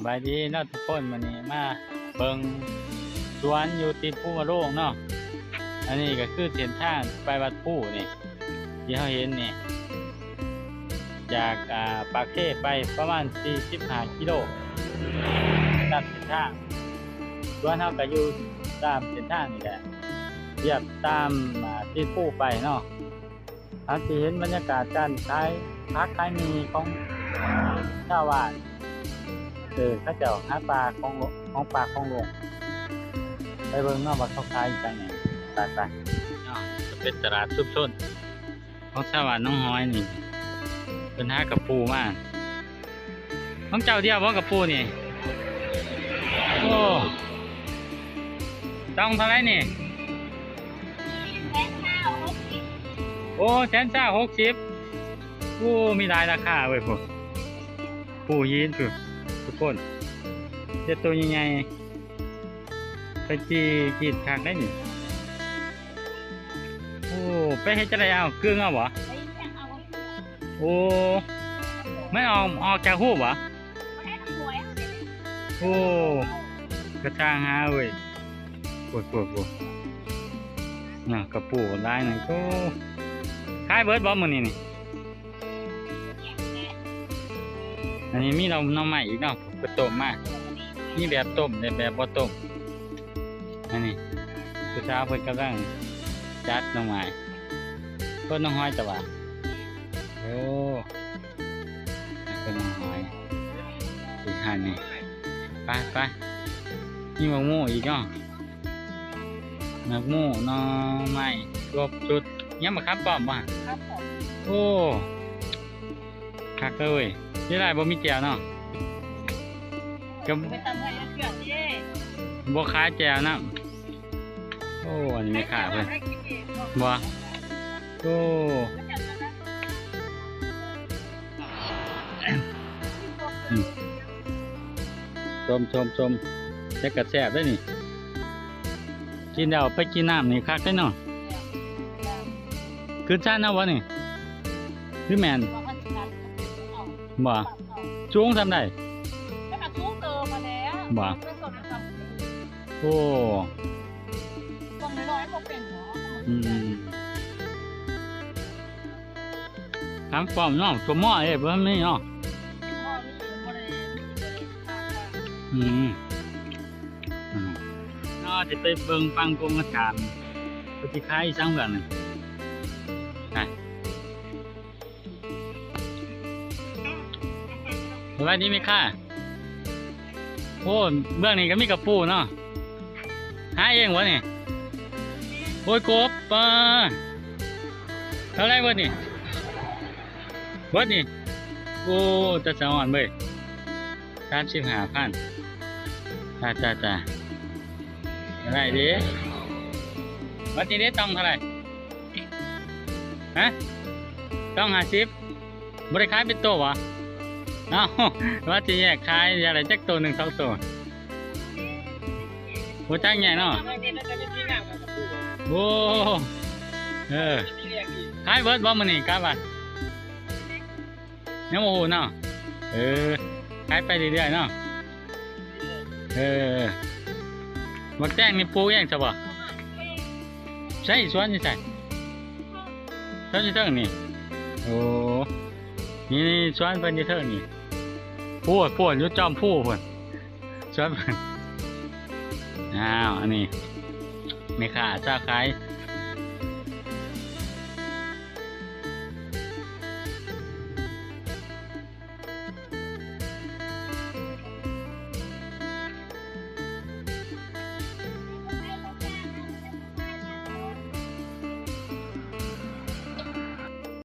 ສະບາຍດີເນາະທຸກຄົນ, ມື້ນີ້ມາເບິ່ງສວນຢູ່ຕິດພູມະໂລງເນາະ. ອັນນີ້ກໍຄືເສັ້ນທາງໄປວັດພູນີ້ ທີ່ເຮົາເຫັນນີ້ ຈາກ ອ່າ ປາກເຊໄປປະມານສີ່ສິບຫ້າກິໂລ ຕາມເສັ້ນທາງ. ສວນເຮົາກໍຢູ່ຕາມເສັ້ນທາງນີ້ແຫຼະ ລຽບຕາມ ອ່າ ຕີນພູໄປເນາະ. ເຮົາຊິເຫັນບັນຍາກາດການຂາຍຜັກຂາຍໝີ່ຂອງຊາວບ້ານ ເອີ ເຂົາເຈົ້າຫາປາຂອງ ຂອງປ່າຂອງໂລງ. ໄປເບິ່ງເນາະວ່າເຂົາຂາຍອີ່ຫຍັງແດ່. ໄປໆ ເນາະ ຈະເປັນຕະຫຼາດຊຸມຊົນຂອງຊາວບ້ານໜອງຫອຍນີ້ ເພິ່ນຫາກະປູມາ. ຂອງເຈົ້າດຽວບໍ່ກະປູນີ້? ໂອ້ ຕ້ອງເທົ່າໃດນີ້? ໂອ້ ແສນຊາວ ຫົກສິບ. ໂອ້ ມີຫຼາຍລາຄາເວີຍ ຜູ້ ຜູ້ຫີນຜູ້ ທຸກຄົນ ເຮັດໂຕໃຫຍ່ໆ ໄປຈີ່ ຈີ່ຄັກໄດ໋ນີ້. ໂອ້ ໄປເຮັດຈັ່ງໃດເອົາ? ກຶງເອົາບໍ່? ໂອ້ ມັນອອກ ອອກຈາກຮູບບໍ່? ໂອ້ ກະຊ່າງຫາເວີຍ. ໂອ້ໆໆ ນະ ກະປູຫຼາຍນະ. ໂອ້ ຂາຍເບິດບໍ່ມື້ນີ້ນີ້? ອັນນີ້ມີໜໍ່ ໜໍ່ໄມ້ອີກເນາະ ເພິ່ນຕົ້ມມາ ມີແບບຕົ້ມ ແບບ ແບບບໍ່ຕົ້ມ. ອັນນີ້ຜູ້ສາວເພິ່ນກຳລັງຈັດໜໍ່ໄມ້ ເພິ່ນໜອງຫອຍຕະຫວາ. ໂອ້ ເພິ່ນໜອງຫອຍອີກຫັ້ນນີ້. ໄປໆ ມີໝາກໂມອີກເນາະ ໝາກໂມ ໜໍ່ໄມ້ ຄົບຊຸດ. ຍັງບັກຂາມປ້ອມບໍ່? ໂອ້ ຄັກເລີຍ. ເສຍດາຍບໍ່ມີແຈ່ວເນາະ ກະບໍ່ຂາຍແຈ່ວນຳ. ໂອ້ ອັນນີ້ແມ່ຄ້າເພິ່ນບໍ່? ໂອ້ ອືມ ຊົມໆໆ ແຕ່ກະແຊບເດ້ນີ້. ກິນແລ້ວໄປກິນນ້ຳນີ້ຄັກເດ້ເນາະ. ຂຶ້ນຊັນເອົາບໍ່ນີ້ ຫຼືແມ່ນບໍ່? ສູງສ່ຳໃດ? ບໍ່? ໂອ້ ອືມ ຖາມປ້ອມເນາະ ສົມໝໍ້ເດ້ ບໍ່ທັນມີເນາະ. ອືມ ອືມ ເນາະ ຊິໄປເບິ່ງຟັງກົງກັນຖາມ ເພິ່ນຊິຂາຍອີ່ຫຍັງເບື້ອງນີ້. ໄປ ສະບາຍດີແມ່ຄ້າ. ໂອ້ ເບື້ອງນີ້ກະມີກະປູເນາະ ຫາເອງບໍ່ນີ້? ໂອ້ຍ ກົບ ປາ ເທົ່າໃດເບິດນີ້? ເບິດນີ້ ໂອ້ ຕາສະອອນເວີຍ ສາມສິບຫ້າພັນ. ຕາ ຕາ ຕາ ໄດ້ເດ້. ບັດນີ້ເດ້ ຕ້ອງເທົ່າໃດ? ຮະ ຕ້ອງຫ້າສິບ. ບໍ່ໄດ້ຂາຍເປັນໂຕຫວາ? ເອົ້າ ວ່າຊິແຍກຂາຍ ຢາກໄດ້ຈັກໂຕໜຶ່ງສອງໂຕ. ບໍ່ຈັກແຍກເນາະ. ໂອ້ ເອີ ຂາຍເບິດບໍ່ມື້ນີ້ ກະວ່າ? ຍັງບໍ່ຮູ້ເນາະ. ເອີ ຂາຍໄປເລື້ອຍໆເນາະ. ເອີ ໝາກແຕງນີ້ປູກເອງຊະບໍ່? ໃສ ສວນຢູ່ໃສ? ສວນຢູ່ເທິງນີ້. ໂອ້ ນີ້ ນີ້ສວນເພິ່ນຢູ່ເທິງນີ້. ໂອ້ ພຸ້ນ ຢູ່ຈອມພູພຸ້ນ ສວນເພິ່ນ. ອ້າວ ອັນນີ້ແມ່ຄ້າຊາວຂາຍ